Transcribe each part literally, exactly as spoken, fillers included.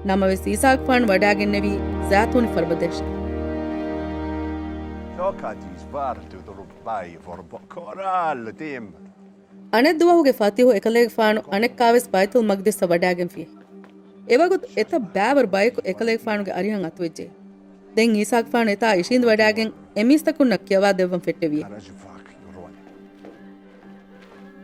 ނަމަވެސް އީސާގެފާނު ވަޑާގެންނެވީ ޒައިތޫނި ފަރުބަދޭށަށް. Look at these birds to the right, for the coral team. އަނެއް ދުވަހުގެ ފަތިހު އެކަލޭގެފާނު އަނެއްކާވެސް ބައިތުލް މަގްދިސްއަށް ވަޑާގެންފި. އެވަގުތު އެތައް ބައިވަރު ބަޔަކު އެކަލޭގެފާނުގެ އަރިހަށް އަތުވެއްޖެ. ދެން އީސާގެފާނު އެތާ އިށީނދެ ވަޑާގެން އެމީސްތަކުންނަށް ކިޔަވާ ދެއްވަން ފެއްޓެވި.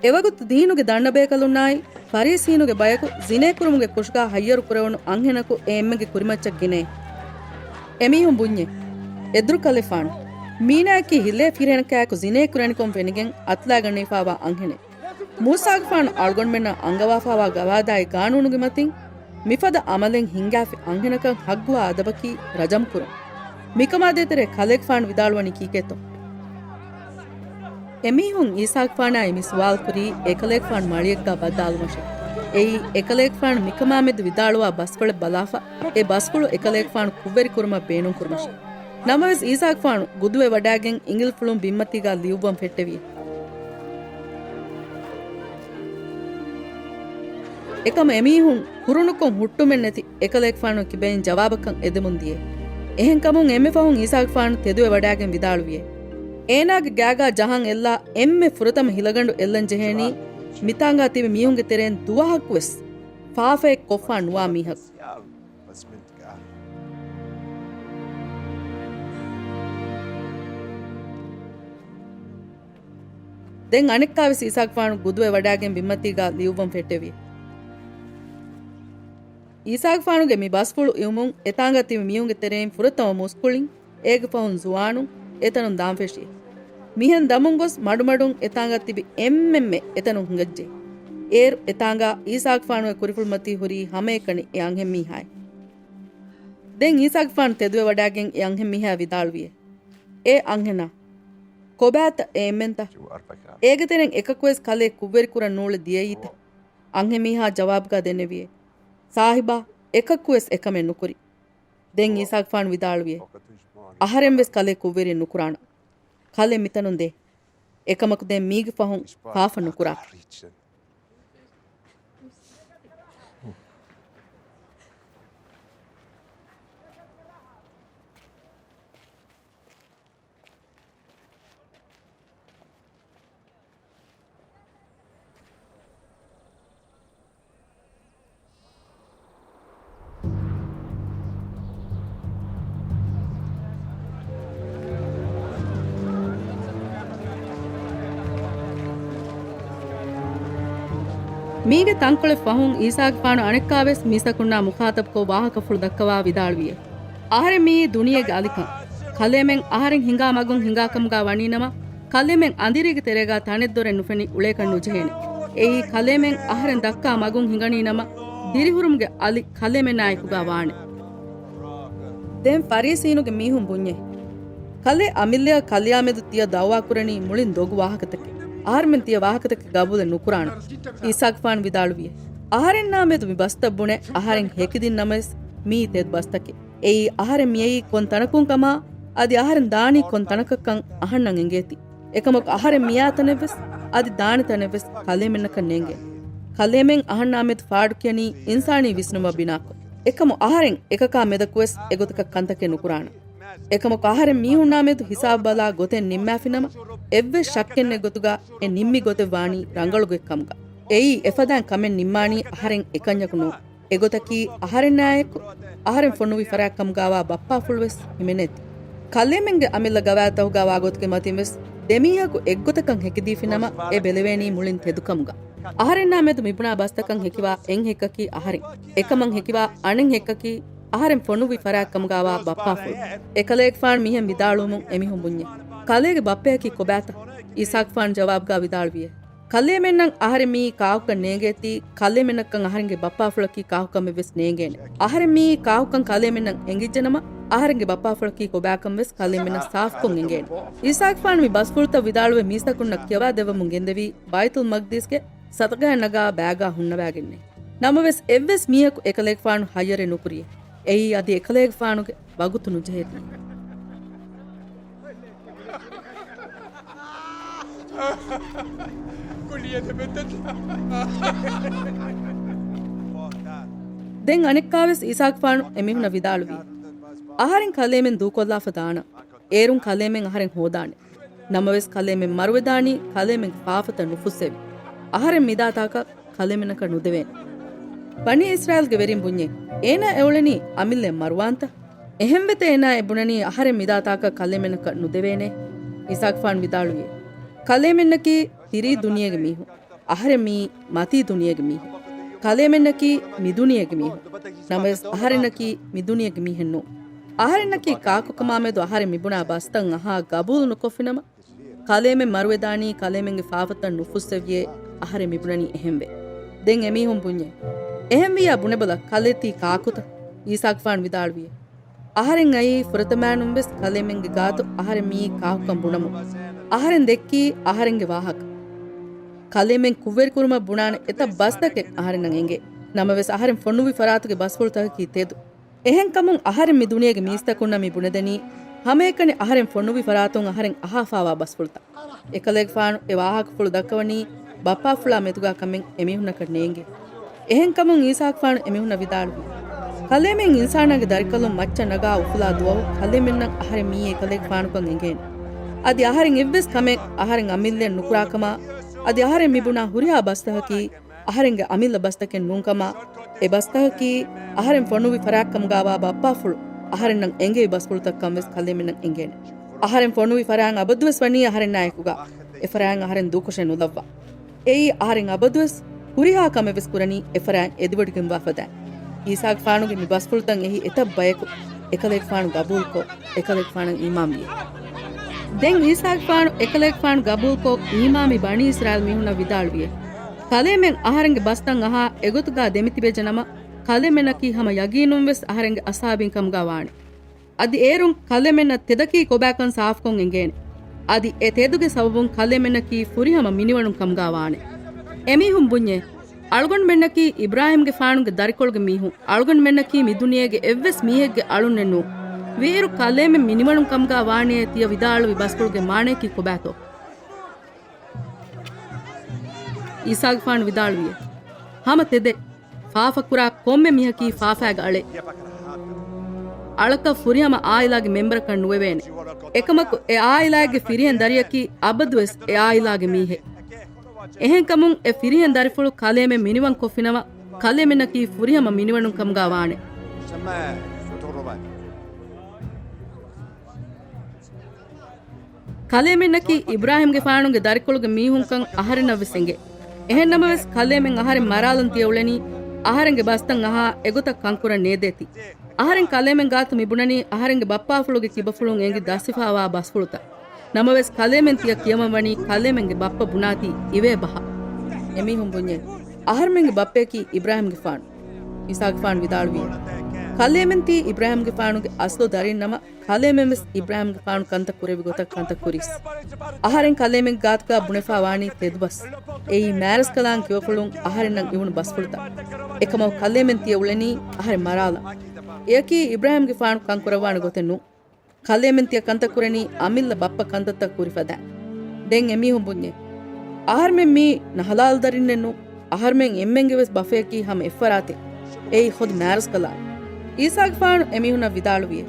އެވަގުތު ދީނުގެ ދަންނަބޭކަލުންނާއި ފަރީސީނުގެ ބަޔަކު ޒިނޭކުރުމުގެ ކުށުގާ ހައްޔަރު ކުރެވުނު އަންހެނަކު އެ އެންމެގެ ކުރިމައްޗަށް ގެނޭ. އެމީހުން ބުންޏޭ، އެދުރުކަލޭފާނު، މީނާއަކީ ހިލޭ ފިރިހެނަކާއެކު ޒިނޭ ކުރެވެނިކަން ފެނިގެން އަތުލާގަންނަވާފާވާ އަންހެނެއް. މޫސާގެފާނު އަޅުގަނޑުމެންނަށް އަންގަވާފާވާ ގަވާއިދާއި ގާނޫނުގެ މަތިން މިފަދަ އަމަލެއް ހިންގާފި އަންހެނަކަށް ހައްގުވާ އަދަބަކީ ރަޖަމް ކުރުން. މިކަމާ ދޭތެރޭ ކަލޭގެފާނު ވިދާޅުވަނީ ކީކޭތޯ؟ އެމީހުން އީސާގެފާނާއި މި ސުވާލު ކުރީ އެކަލޭގެފާނު މަޅިއެއްގާ ބައްދާލުމަށޭ. އެއީ އެކަލޭގެފާނު މިކަމާމެދު ވިދާޅުވާ ބަސްފުޅެއް ބަލާފަ، އެ ބަސްފުޅު އެކަލޭގެފާނު ކުށްވެރި ކުރުމަށް ބޭނުން ކުރުމަށޭ. ނަމަވެސް އީސާގެފާނު ގުދުވެ ވަޑާގެން އިނގިލިފުޅުން ބިންމަތީގާ ލިޔުއްވަން ފެއްޓެވި. އެކަމަ އެމީހުން ކުރުނުކޮށް ހުއްޓުމެއް ނެތި އެކަލޭގެފާނު ކިބައިން ޖަވާބަކަށް އެދެމުން ދިޔައީ. އެހެންކަމުން އެންމެ ފަހުން އީސާގެފާނު ތެދުވެ ވަޑާގެން ވިދާޅުވިއޭ. އޭނާގެ ގާގާ ޖަހަން އެއްލާ އެންމެ ފުރަތަމަ ހިލަގަނޑު އެއްލަން ޖެހޭނީ މިތާނގާ ތިބި މީހުންގެ ތެރެއިން ދުވަހަކުވެސް ފާފައެއް ކޮށްފާ ނުވާ މީހަކު. ދެން އަނެއްކާވެސް އީސާގެފާނު ގުދުވެ ވަޑާގެން ބިންމަތީގާ ލިޔުއްވަން ފެއްޓެވި. އީސާގެފާނުގެ މި ބަސްފުޅު އިވުމުން އެތާނގަ ތިބި މީހުންގެ ތެރެއިން ފުރަތަމަ މުސްކުޅިން، އޭގެ ފަހުން ޒުވާނުން އެތަނުން ދާން ފެށި. މިހެން ދަމުން ގޮސް މަޑުމަޑުން އެތާނގަ ތިބި އެންމެންމެ އެތަނުން ހިނގައްޖެ. އޭރު އެތާނގަ އީސާގެފާނުގެ ކުރިފުޅުމަތީ ހުރީ ހަމައެކަނި އެ އަންހެންމީހާއެއް. ދެން އީސާގެފާނު ތެދުވެ ވަޑާގެން އެ އަންހެންމީހާ ވިދާޅުވިއޭ. އޭ އަންހެނާ! ކޮބާތަ އެ އެންމެންތަ؟ އޭގެ ތެރެއިން އެކަކުވެސް ކަލޭ ކުށްވެރިކުރަން ނޫޅެ ދިޔައީތަ؟ އަންހެންމީހާ ޖަވާބުގާ ދެންނެވިއޭ. ސާހިބާ، އެކަކުވެސް އެކަމެއް ނުކުރި. ދެން އީސާގެފާނު ވިދާޅުވިއޭ. އަހަރެންވެސް ކަލޭ ކުށްވެރިއެއް ނުކުރާނަން. ކަލޭ މިތަނުން ދޭ. އެކަމަކު ދެން މީގެ ފަހުން ފާފަ ނުކުރާ. މީގެ ތަންކޮޅެއް ފަހުން އީސާގެފާނު އަނެއްކާވެސް މީސްތަކުންނާ މުޚާޠަބުކޮށް ވާހަކަފުޅު ދައްކަވާ ވިދާޅުވިއޭ. އަހަރެން މިއީ ދުނިޔޭގެ އަލިކަން. ކަލޭމެން އަހަރެން ހިނގާ މަގުން ހިނގާކަމުގާ ވަނީނަމަ، ކަލޭމެން އަނދިރީގެ ތެރޭގާ ތަނެއްދޮރެއް ނުފެނި އުޅޭކަށް ނުޖެހޭނެ. އެއީ ކަލޭމެން އަހަރެން ދައްކާ މަގުން ހިނގަނީނަމަ، ދިރިހުރުމުގެ އަލި ކަލޭމެނާއެކުގާ ވާނެ. ދެން ފަރީސީނުގެ މީހުން ބުންޏޭ. ކަލޭ އަމިއްލައަށް ކަލެޔާމެދު ތިޔަ ދައުވާކުރަނީ މުޅިން ދޮގު ވާހަކަތަކެއް. އަހަރުމެން ތިޔަ ވާހަކަތަކެއް ގަބޫލެއް ނުކުރާނަން. އީސާގެފާނު ވިދާޅުވިއޭ. އަހަރެންނާމެދު މި ބަސްތައް ބުނެ އަހަރެން ހެކިދިންނަމަވެސް މީ ތެދު ބަސްތަކެއް. އެއީ އަހަރެން މިއައީ ކޮން ތަނަކުން ކަމާ، އަދި އަހަރެން ދާނީ ކޮން ތަނަކަށްކަން އަހަންނަށް އެނގޭތީ. އެކަމަކު އަހަރެން މިއާ ތަނެއްވެސް، އަދި ދާނެ ތަނެއްވެސް ކަލޭމެންނަކަށް ނޭނގޭނެ. ކަލޭމެން އަހަންނާމެދު ފާޑުކިޔަނީ އިންސާނީ ވިސްނުމަށް ބިނާކޮށް. އެކަމު އަހަރެން އެކަކާ މެދަކުވެސް އެގޮތަކަށް ކަންތަކެއް ނުކުރާނަން. އެކަމަކު އަހަރެން މީހުންނާމެދު ހިސާބު ބަލާ ގޮތެއް ނިންމާފިނަމަ، އެއްވެސް ޝައްކެއް ނެތް ގޮތުގަ އެ ނިންމި ގޮތެއް ވާނީ ރަނގަޅު ގޮތް ކަމުގަ. އެއީ އެފަދައިން ކަމެއް ނިންމާނީ އަހަރެން އެކަންޏަކު ނޫން. އެގޮތަކީ އަހަރެންނާއެކު އަހަރެން ފޮނުއްވި ފަރާތް ކަމުގާވާ ބައްޕާފުޅުވެސް ހިމެނޭތީ. ކަލޭމެންގެ އަމިއްލަ ގަވާއިދުތަކުގާވާ ގޮތުގެ މަތިންވެސް ދެމީހަކު އެއްގޮތަކަށް ހެކިދީފިނަމަ އެ ބެލެވޭނީ މުޅިން ތެދުކަމުގަ. އަހަރެންނާމެދު މިބުނާ ބަސްތަކަށް ހެކިވާ އެއް ހެއްކަކީ އަހަރެން. އެކަމަށް ހެކިވާ އަނެއް ހެއްކަކީ އަހަރެން ފޮނުއްވި ފަރާތް ކަމުގާވާ ބައްޕާފުޅު. އެކަލޭގެފާނު މިހެން ވިދާޅުވުމުން އެމީހުން ބުންޏޭ. ކަލޭގެ ބައްޕަޔަކީ ކޮބާތަ؟ އީސާގެފާނު ޖަވާބުގާ ވިދާޅުވިއޭ. ކަލޭމެންނަށް އަހަރެން މިއީ ކާކުކަން ނޭނގޭތީ، ކަލޭމެންނަށްކަން އަހަރެންގެ ބައްޕާފުޅަކީ ކާކުކަމެއްވެސް ނޭނގޭނެ. އަހަރެން މިއީ ކާކުކަން ކަލޭމެންނަށް އެނގިއްޖެނަމަ، އަހަރެންގެ ބައްޕާފުޅަކީ ކޮބާކަންވެސް ކަލޭމެންނަށް ސާފުކޮށް އެނގޭނެ. އީސާގެފާނު މި ބަސްފުޅުތައް ވިދާޅުވެ މީސްތަކުންނަށް ކިޔަވާ ދެއްވަމުން ގެންދެވީ ބައިތުލް މަގްދިސްގެ ސަތަގައި ނަގާ ބާގާ ހުންނަވާގެންނޭ. ނަމަވެސް އެއްވެސް މީހަކު އެކަލޭގެފާނު ހައްޔަރެއް ނުކުރިއޭ. އެއީ އަދި އެކަލޭގެފާނުގެ ވަގުތު ނުޖެހޭތީ. ކުއްލިއަށް ދެމެންދަތި. ދެން އަނެއްކާވެސް އީސާގެފާނު އެމީހުނަށް ވިދާޅުވި، އަހަރެން ކަލޭމެން ދޫކޮށްލާފަ ދާނަން. އޭރުން ކަލޭމެން އަހަރެން ހޯދާނެ. ނަމަވެސް ކަލޭމެން މަރުވެދާނީ ކަލޭމެންގެ ފާފަތައް ނުފުއްސެވި. އަހަރެން މިދާތާކަށް ކަލޭމެންނަކަށް ނުދެވޭނެ. ބަނީ އިސްރާއީލްގެ ވެރިން ބުންޏޭ، އޭނާ އެއުޅެނީ އަމިއްލައަށް މަރުވާންތަ؟ އެހެންވެތަ އޭނާ އެ ބުނަނީ އަހަރެން މިދާތާކަށް ކަލޭމެންނަކަށް ނުދެވޭނޭ؟ އީސާގެފާނު ވިދާޅުވިއޭ، ކަލޭމެންނަކީ ތިރީ ދުނިޔޭގެ މީހުން. އަހަރެން މިއީ މަތީ ދުނިޔޭގެ މީހެއް. ކަލޭމެންނަކީ މި ދުނިޔޭގެ މީހުން. ނަމަވެސް އަހަރެންނަކީ މި ދުނިޔޭގެ މީހެއް ނޫން. އަހަރެންނަކީ ކާކުކަމާމެދު އަހަރެން މިބުނާ ބަސްތައް އަހާ ގަބޫލު ނުކޮށްފިނަމަ، ކަލޭމެން މަރުވެދާނީ ކަލޭމެންގެ ފާފަތައް ނުފުއްސެވިޔޭ. އަހަރެން މިބުނަނީ އެހެންވޭ. ދެން އެމީހުން ބުންޏޭ، އެހެންވިއްޔާ ބުނެބަލަ، ކަލޭ ތީ ކާކުތަ؟ އީސާގެފާނު ވިދާޅުވިއޭ، އަހަރެން އައީ ފުރަތަމައިނުންވެސް ކަލޭމެންގެ ގާތު އަހަރެން މިއީ ކާކުކަން ބުނަމުން. އަހަރެން ދެއްކީ އަހަރެންގެ ވާހަކަ. ކަލޭމެން ކުށްވެރިކުރުމަށް ބުނާނެ އެތައް ބަސްތަކެއް އަހަރެންނަށް އެނގޭ. ނަމަވެސް އަހަރެން ފޮނުއްވި ފަރާތުގެ ބަސްފުޅުތަކަކީ ތެދު. އެހެންކަމުން އަހަރެން މި ދުނިޔޭގެ މީސްތަކުންނަށް މި ބުނެދެނީ، ހަމައެކަނި އަހަރެން ފޮނުއްވި ފަރާތުން އަހަރެން އަހާފާވާ ބަސްފުޅުތައް. އެކަލޭގެފާނު އެ ވާހަކަފުޅު ދައްކަވަނީ ބައްޕާފުޅާ މެދުގާ ކަމެއް އެމީހުންނަކަށް ނޭނގޭ. އެހެންކަމުން އީސާގެފާނު އެމީހުންނަށް ވިދާޅުވި، ކަލޭމެން އިންސާނާގެ ދަރިކަލުން މައްޗަށް ނަގާ އުފުލާ ދުވަހު ކަލޭމެންނަށް އަހަރެން މިއީ އެކަލޭގެފާނުކަން އެނގޭނެ. އަދި އަހަރެން އެއްވެސް ކަމެއް އަހަރެން އަމިއްލައަށް ނުކުރާކަމާ، އަދި އަހަރެން މިބުނާ ހުރިހާ ބަސްތަކަކީ އަހަރެންގެ އަމިއްލަ ބަސްތަކެއް ނޫންކަމާ، އެ ބަސްތަކަކީ އަހަރެން ފޮނުއްވި ފަރާތްކަމުގާވާ ބައްޕާފުޅު އަހަރެންނަށް އެނގެވި ބަސްފުޅުތަކަކަން ވެސް ކަލޭމެންނަށް އެނގޭނެ. އަހަރެން ފޮނުއްވި ފަރާތް އަބަދުވެސް ވަނީ އަހަރެންނާއެކުގާ، އެ ފަރާތް އަހަރެން ދޫކޮށެއް ނުލައްވާ. އެއީ އަހަރެން އަބަދުވެސް ހުރިހާ ކަމެއް ވެސް ކުރަނީ އެ ފަރާތް އެދިވޮޑިގެންވާ ފަދައިން. އީސާގެފާނުގެ މި ބަސްފުޅުތައް އެހި އެތައް ބަޔަކު އެކަލޭގެފާނު ގަބޫލުކޮށް، އެކަލޭގެފާނަށް އީމާންވި. ދެން އީސާގެފާނު އެކަލޭގެފާނު ގަބޫލުކޮށް، އީމާންވި ބަނީ އިސްރާއީލް މީހުންނަށް ވިދާޅުވިއޭ، ކަލޭމެން އަހަރެންގެ ބަސްތައް އަހާ އެގޮތުގާ ދެމިތިބެއްޖެނަމަ، ކަލޭމެންނަކީ ހަމަ ޔަގީނުންވެސް އަހަރެންގެ އަޞްޙާބީން ކަމުގާ ވާނެ. އަދި އޭރުން ކަލޭމެންނަށް ތެދަކީ ކޮބާކަން ސާފުކޮށް އެނގޭނެ. އަދި އެ ތެދުގެ ސަބަބުން ކަލޭމެންނަކީ ފުރިހަމަ މިނިވަނުން ކަމުގާ ވާނެ. އެމީހުން ބުންޏޭ، އަޅުގަނޑުމެންނަކީ އިބްރާހީމްގެފާނުގެ ދަރިކޮޅުގެ މީހުން. އަޅުގަނޑުމެންނަކީ މި ދުނިޔޭގެ އެއްވެސް މީހެއްގެ އަޅުންނެއް ނޫން. ވީއިރު ކަލޭމެން މިނިވަނުން ކަމުގާ ވާނެޔޭ ތިޔަ ވިދާޅުވި ބަސްފުޅުގެ މާނަޔަކީ ކޮބާތޯ؟ އީސާގެފާނު ވިދާޅުވިއޭ، ހަމަ ތެދެއް. ފާފަކުރާ ކޮންމެ މީހަކީ ފާފައިގެ އަޅެއް. އަޅަކަށް ފުރިހަމަ އާއިލާގެ މެމްބަރަކަށް ނުވެވޭނެ. އެކަމަކު އެ އާއިލާއެއްގެ ފިރިހެން ދަރިޔަކީ އަބަދުވެސް އެ އާއިލާގެ މީހެއް. އެހެންކަމުން އެ ފިރިހެން ދަރިފުޅު ކަލޭމެން މިނިވަން ކޮށްފިނަމަ، ކަލޭމެންނަކީ ފުރިހަމަ މިނިވަނުން ކަމުގާ ވާނެ. ކަލޭމެންނަކީ އިބްރާހީމްގެފާނުގެ ދަރިކޮޅުގެ މީހުންކަން އަހަރެންނަށްވެސް އެނގޭ. އެހެން ނަމަވެސް، ކަލޭމެން އަހަރެން މަރާލަން ތިޔަ އުޅެނީ، އަހަރެންގެ ބަސްތައް އަހާ އެގޮތަށް ކަންކުރަން ނޭދޭތީ. އަހަރެން ކަލޭމެން ގާތު މިބުނަނީ އަހަރެންގެ ބައްޕާފުޅުގެ ކިބަފުޅުން އެނގި ދަސްވެފާވާ ބަސްފުޅުތައް. ނަމަވެސް، ކަލޭމެން ތިޔަ ކިޔަމަން ވަނީ ކަލޭމެންގެ ބައްޕަ ބުނާތީ އިވޭ ބަހަށް. އެމީހުން ބުންޏޭ، އަހަރެމެންގެ ބައްޕަޔަކީ އިބްރާހީމްގެފާނު. އީސާގެފާނު ވިދާޅުވި، ކަލޭމެން ތީ އިބްރާހީމްގެފާނުގެ އަސްލު ދަރިން ނަމަ، ކަލޭމެން ވެސް އިބްރާހީމްގެފާނު ކަންތައް ކުރެއްވި ގޮތަށް ކަންތައް ކުރީސް. އަހަރެން ކަލޭމެންގެ ގާތުގާ ބުނެފާ ވާނީ ތެދުބަސް. އެއީ މާރަސްކަލާނގެ ކިބަފުޅުން އަހަރެންނަށް އިވުނު ބަސްފުޅުތައް. އެކަމަކު ކަލޭމެން ތިޔަ އުޅެނީ އަހަރެން މަރާލަން. އެޔަކީ އިބްރާހީމްގެފާނު ކަން ކުރައްވާނެ ގޮތެއް ނޫން. ކަލޭމެން ތިޔަ ކަންތައް ކުރަނީ އަމިއްލަ ބައްޕަ ކަންތައްތައް ކުރި ފަދައިން. ދެން އެމީހުން ބުންޏޭ، އަހަރުމެން މީ ނަހަލާލު ދަރިންނެއް ނޫން. އަހަރުމެން އެންމެންގެ ވެސް ބަފަޔަކީ ހަމަ އެއްފަރާތެއް. އެއީ ޚުދު މާރަސްކަލާނގެ. އީސާގެފާނު އެމީހުންނަށް ވިދާޅުވިއޭ،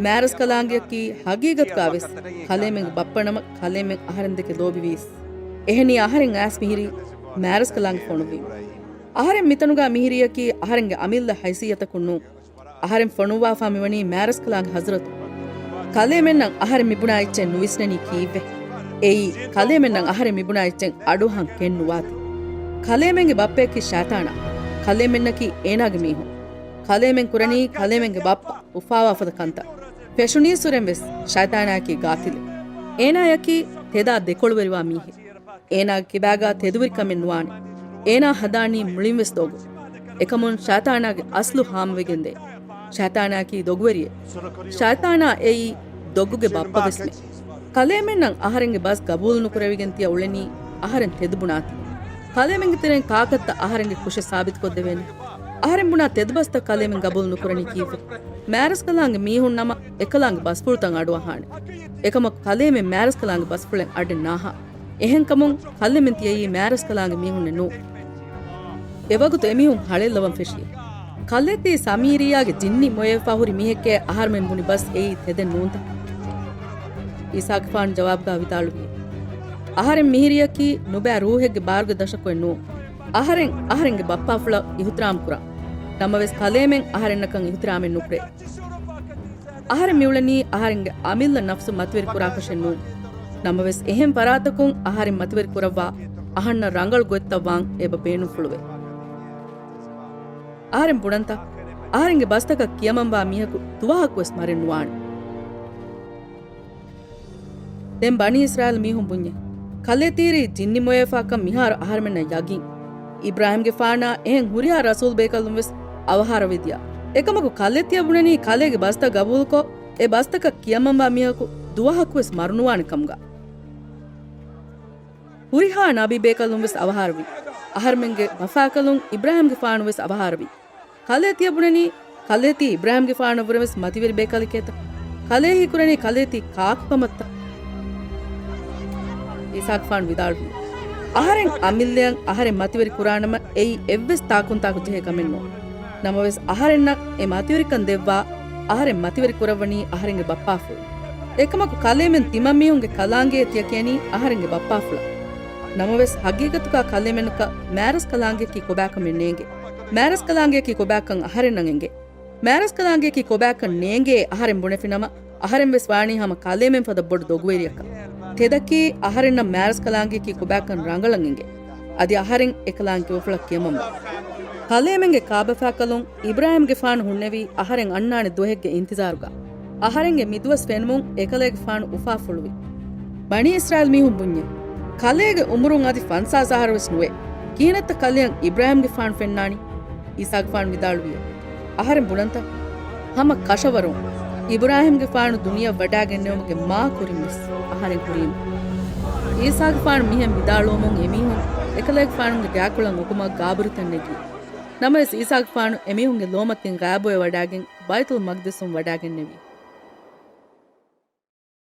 މާރަސްކަލާނގެއަކީ ހަގީގަތުގާ ވެސް ކަލޭމެންގެ ބައްޕަ ނަމަ، ކަލޭމެން އަހަރެން ދެކެ ލޯބިވީސް. އެހެނީ އަހަރެން އައިސް މިހިރީ މާރަސްކަލާނގެ ފޮނުއްވީމަ. އަހަރެން މިތަނުގާ މިހިރިޔަކީ އަހަރެންގެ އަމިއްލަ ހައިސިއްޔަތަކުން ނޫން. އަހަރެން ފޮނުއްވާފާ މިވަނީ މާރަސްކަލާނގެ ޙަޟްރަތު. ކަލޭމެންނަށް އަހަރެން މިބުނާ އެއްޗެއް ނުވިސްނެނީ ކީއްވެ؟ އެއީ، ކަލޭމެންނަށް އަހަރެން މިބުނާ އެއްޗެއް އަޑުއަހަން ކެތް ނުވާތީ. ކަލޭމެންގެ ބައްޕަޔަކީ ޝައިޠާނާ. ކަލޭމެންނަކީ އޭނާގެ މީހުން. ކަލޭމެން ކުރަނީ ކަލޭމެންގެ ބައްޕަ އުފާވާފަދަ ކަންތައް. ފެށުނީސުރެން ވެސް ޝައިޠާނާއަކީ ގާތިލެއް. އޭނާއަކީ ތެދާ ދެކޮޅުވެރިވާ މީހެއް. އޭނާގެ ކިބާގާ ތެދުވެރިކަމެއް ނުވާނެ. އޭނާ ހަދާނީ މުޅިންވެސް ދޮގު. އެކަމުން ޝައިޠާނާގެ އަސްލު ހާމަވެގެންދޭ. ޝައިޠާނާއަކީ ދޮގުވެރިއެއް. ޝައިޠާނާ އެއީ ދޮގުގެ ބައްޕަވެސްމެ. ކަލޭމެންނަށް އަހަރެންގެ ބަސް ގަބޫލު ނުކުރެވިގެން ތިޔަ އުޅެނީ އަހަރެން ތެދު ބުނާތީ. ކަލޭމެންގެ ތެރެއިން ކާކަށްތަ އަހަރެންގެ ކުށެއް ސާބިތުކޮށްދެވޭނެ؟ އަހަރެން ބުނާ ތެދުބަސްތައް ކަލޭމެން ގަބޫލު ނުކުރަނީ ކީއްވެ؟ މާރަސްކަލާނގެ މީހުން ނަމަ އެކަލާނގެ ބަސްފުޅުތައް އަޑުއަހާނެ. އެކަމަކު ކަލޭމެން މާރަސްކަލާނގެ ބަސްފުޅެއް އަޑެއް ނާހާ. އެހެންކަމުން ކަލޭމެން ތިޔައީ މާރަސްކަލާނގެ މީހުންނެއް ނޫން. އެވަގުތު އެމީހުން ހަޅޭއްލަވަން ފެށި. ކަލޭތީ ސަމީރީއާގެ ޖިންނި މޮޔަވެފާ ހުރި މީހެކޭ އަހަރުމެން ބުނި ބަސް އެއީ ތެދެއް ނޫންތަ؟ އީސާގެފާނު ޖަވާބުގާ ވިދާޅުވި، އަހަރެން މިހިރީއަކީ ނުބައި ރޫހެއްގެ ބާރުގެ ދަށަކުއެއް ނޫން. އަހަރެން އަހަރެންގެ ބައްޕާފުޅަށް އިހުތިރާމް ކުރާ. ނަމަވެސް ކަލޭމެން އަހަރެންނަކަށް އިހުތިރާމެއް ނުކުރޭ. އަހަރެން މިއުޅެނީ އަހަރެންގެ އަމިއްލަ ނަފްސު މަތިވެރި ކުރާކަށެއް ނޫން. ނަމަވެސް އެހެން ފަރާތަކުން އަހަރެން މަތިވެރި ކުރައްވާ އަހަންނަށް ރަނގަޅު ގޮތްތައް ވާން އެބަ ބޭނުންފުޅުވޭ. އަހަރެން ބުނަންތަ؟ އަހަރެންގެ ބަސްތަކަށް ކިޔަމަންވާ މީހަކު ދުވަހަކުވެސް މަރެއް ނުވާނެ. ދެން ބަނީ އިސްރާއީލް މީހުން ބުންޏޭ، ކަލޭތީރީ ޖިންނި މޮޔަވެފާކަން މިހާރު އަހަރެމެންނަށް ޔަގީން. އިބްރާހިމްގެފާނާ އެހެން ހުރިހާ ރަސޫލް ބޭކަލުން ވެސް އަވަހާރަވެދިޔަ. އެކަމަކު ކަލޭތިޔަ ބުނަނީ ކަލޭގެ ބަސްތައް ގަބޫލުކޮށް، އެ ބަސްތަކަށް ކިޔަމަންވާ މީހަކު ދުވަހަކުވެސް މަރުނުވާނެ ކަމުގަ. ހުރިހާ ނަބީ ބޭކަލުން ވެސް އަވަހާރަވި. އަހަރެމެންގެ ބަފާކަލުން އިބްރާހިމްގެފާނު ވެސް އަވަހާރަވި. ކަލޭތިޔަ ބުނަނީ، ކަލޭތީ އިބްރާހިމްގެފާނަށްވުރެ ވެސް މަތިވެރި ބޭކަލެކޭތަ؟ ކަލޭ ހީކުރަނީ ކަލޭތީ ކާކު ކަމަށްތަ؟ އީސާގެފާނު ވިދާޅުވި، އަހަރެން އަމިއްލައަށް އަހަރެން މަތިވެރި ކުރާނަމަ، އެއީ އެއްވެސް ތާކުންތާކު ޖެހޭ ކަމެއް ނޫން. ނަމަވެސް އަހަރެންނަށް އެ މަތިވެރިކަން ދެއްވާ، އަހަރެން މަތިވެރި ކުރައްވަނީ އަހަރެންގެ ބައްޕާފުޅު. އެކަމަކު ކަލޭމެން ތިމަންމީހުންގެ ކަލާނގެއޭ ތިޔަ ކިޔަނީ އަހަރެންގެ ބައްޕާފުޅަށް. ނަމަވެސް ހަގީގަތުގަ ކަލޭމެންނަކަށް މާރަސް ކަލާނގެއަކީ ކޮބާކަމެއް ނޭނގެ. މާރަސް ކަލާނގެއަކީ ކޮބާކަން އަހަރެންނަށް އެނގޭ. މާރަސް ކަލާނގެއަކީ ކޮބާކަން ނޭނގޭ އަހަރެން ބުނެފިނަމަ، އަހަރެން ވެސް ވާނީ ހަމަ ކަލޭމެން ފަދަ ބޮޑު ދޮގުވެރިއަކަށް. ތެދަކީ އަހަރެންނަށް މާރަސް ކަލާނގެއަކީ ކޮބާކަން ރަނގަޅަށް އެނގޭ. އަދި އަހަރެން އެކަލާނގެ ކިބަފުޅަށް ކިޔަމަންވާ. ކަލޭމެންގެ ކާބަފާކަލުން އިބްރާހިމްގެފާނު ހުންނެވީ އަހަރެން އަންނާނެ ދުވަހެއްގެ އިންތިޒާރުގަ. އަހަރެންގެ މިދުވަސް ފެނުމުން އެކަލޭގެފާނު އުފާފުޅުވި. ބަނީ އިސްރާއީލް މީހުން ބުންޏޭ، ކަލޭގެ އުމުރުން އަދި ފަންސާސް އަހަރު ވެސް ނުވޭ. ކިހިނެއްތަ ކަލެއަށް އިބްރާހިމްގެފާނު ފެންނާނީ؟ އީސާގެފާނު ވިދާޅުވިއޭ، އަހަރެން ބުނަންތަ؟ ހަމަ ކަށަވަރުން އިބްރާހިމްގެފާނު ދުނިޔެއަށް ވަޑާގެންނެވުމުގެ މާ ކުރިން ވެސް އަހަރެން ހުރީމު. އީސާގެފާނު މިހެން ވިދާޅުވުމުން އެމީހުން އެކަލޭގެފާނުގެ ގާކޮޅަށް އުކުމަށް ގާބުރިތަން ނެގި. ނަމަވެސް އީސާގެފާނު އެމީހުންގެ ލޯމަތިން ޣާބުވެ ވަޑާގެން ބައިތުލް މަގްދިސުން ވަޑާގެންނެވި.